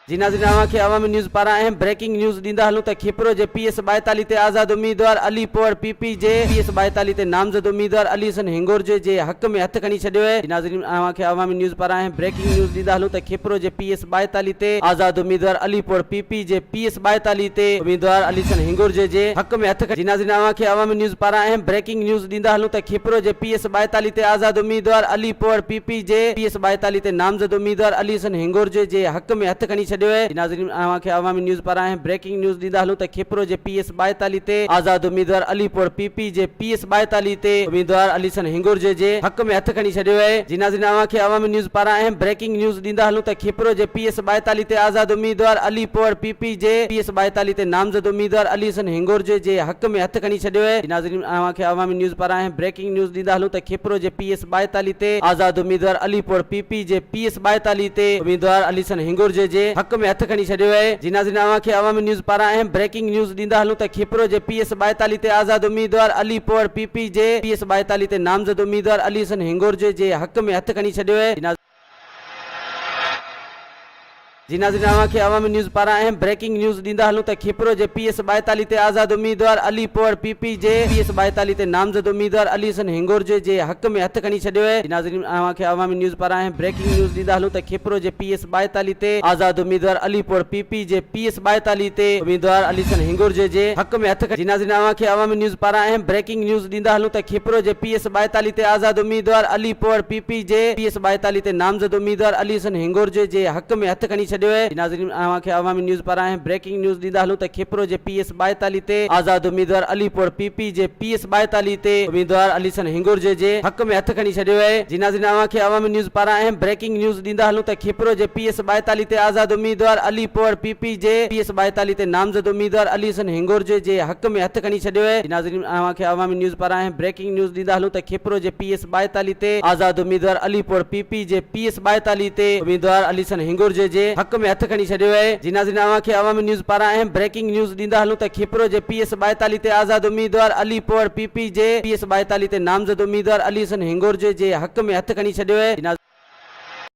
جي ناظرين اوهان کي عوامي نيوز پاران اهم بريڪنگ نيوز ڏيندا هلون ته کيپرو جي پي ايس 42 تي آزاد اميدوار علي پوهڙ پي پي جي پي ايس 42 تي نامزد اميدوار علي حسن هنگورجي جي حق ۾ هٿ کڻي ڇڏيو اهي. جي ناظرين اوهان کي عوامي نيوز پاران اهم بريڪنگ نيوز ڏيندا هلون ته کيپرو جي پي ايس 42 تي آزاد اميدوار علي پوهڙ پي پي جي پي ايس 42 تي اميدوار علي حسن هنگورجي جي حق ۾ هٿ جي ناظرين اوهان کي عوامي نيوز پاران اهم بريڪنگ نيوز ڏيندا هلون ته کيپرو جي پي ايس 42 تي آزاد اميدوار علي پوهڙ پي پي جي پي ايس 42 تي نامزد اميدوار علي حسن هنگورجي جي حق ۾ هٿ کڻي ڇڏيو اهي. جي ناظرين اوهان کي عوامي نيوز پاران اهم بريڪنگ نيوز ڏيندا هلون ته کيپرو جي پي ايس 42 تي آزاد اميدوار علي پوهڙ پي پي جي پي ايس 42 تي اميدوار علي حسن هنگورجي جي حق ۾ هٿ کڻي ڇڏيو اهي. جي ناظرين اوهان کي عوامي نيوز پاران اهم بريڪنگ نيوز ڏيندا هلون ته کيپرو جي پي ايس 42 تي آزاد اميدوار علي پوهڙ پي پي جي پي ايس 42 تي نامزد اميدوار علي حسن هنگورجي جي حق ۾ هٿ کڻي ڇڏيو اهي. جي ناظرين اوهان کي عوامي نيوز پاران اهم بريڪنگ نيوز ڏيندا هلون ته کيپرو جي پي ايس 42 تي آزاد اميدوار علي پوهڙ پي پي جي پي ايس 42 تي اميدوار علي حسن هنگورجي جي حق ۾ هٿ کڻي ڇڏيو اهي. جي ناظرين اوهان کي عوامي نيوز پاران اهم بريڪنگ نيوز ڏيندا هلون ته کيپرو جي پي ايس 42 تي آزاد اميدوار علي پوهڙ پي پي جي پي ايس 42 تي نامزد اميدوار علي حسن هنگورجي جي حق ۾ هٿ کڻي ڇڏيو اهي. جي جي ناظرين اوهان کي عوامي نيوز پاران اهم بريڪنگ نيوز ڏيندا هلون ته کيپرو جي پي ايس 42 تي آزاد اميدوار علي پوهڙ پي پي جي پي ايس 42 تي نامزد اميدوار علي حسن هنگورجي جي حق ۾ هٿ کڻي ڇڏيو اهي. جي ناظرين اوهان کي عوامي نيوز پاران اهم بريڪنگ نيوز ڏيندا هلون ته کيپرو جي پي ايس 42 تي آزاد اميدوار علي پوهڙ پي پي جي پي ايس 42 تي اميدوار علي حسن هنگورجي جي حق ۾ هٿ جي ناظرين اوهان کي عوامي نيوز پاران اهم بريڪنگ نيوز ڏيندا هلون ته کيپرو جي پي ايس 42 تي آزاد اميدوار علي پوهڙ پي پي جي پي ايس 42 تي نامزد اميدوار علي حسن هنگورجي جي حق ۾ هٿ کڻي ڇڏيو اهي. جي ناظرين اوهان کي عوامي نيوز پاران اهم بريڪنگ نيوز ڏيندا هلون ته کيپرو جي پي ايس 42 تي آزاد اميدوار علي پوهڙ پي پي جي پي ايس 42 تي اميدوار علي حسن هنگورجي جي حق ۾ هٿ کڻي ڇڏيو اهي. جي ناظرين اوهان کي عوامي نيوز پاران اهم بريڪنگ نيوز ڏيندا هلون ته کيپرو جي پي ايس 42 تي آزاد اميدوار علي پوهڙ پي پي جي پي ايس 42 تي نامزد اميدوار علي حسن هنگورجي جي حق ۾ هٿ کڻي ڇڏيو اهي. جي ناظرين اوهان کي عوامي نيوز پاران اهم بريڪنگ نيوز ڏيندا هلون ته کيپرو جي پي ايس 42 تي آزاد اميدوار علي پوهڙ پي پي جي پي ايس 42 تي اميدوار علي حسن هنگورجي جي حق ۾ هٿ کڻي ڇڏيو اهي. جي ناظرين اوهان کي عوامي نيوز پاران اهم بريڪنگ نيوز ڏيندا هلون ته کيپرو جي پي ايس 42 تي آزاد اميدوار علي پوهڙ پي پي جي پي ايس 42 تي نامزد اميدوار علي حسن هنگورجي جي حق ۾ هٿ کڻي ڇڏيو اهي. جي.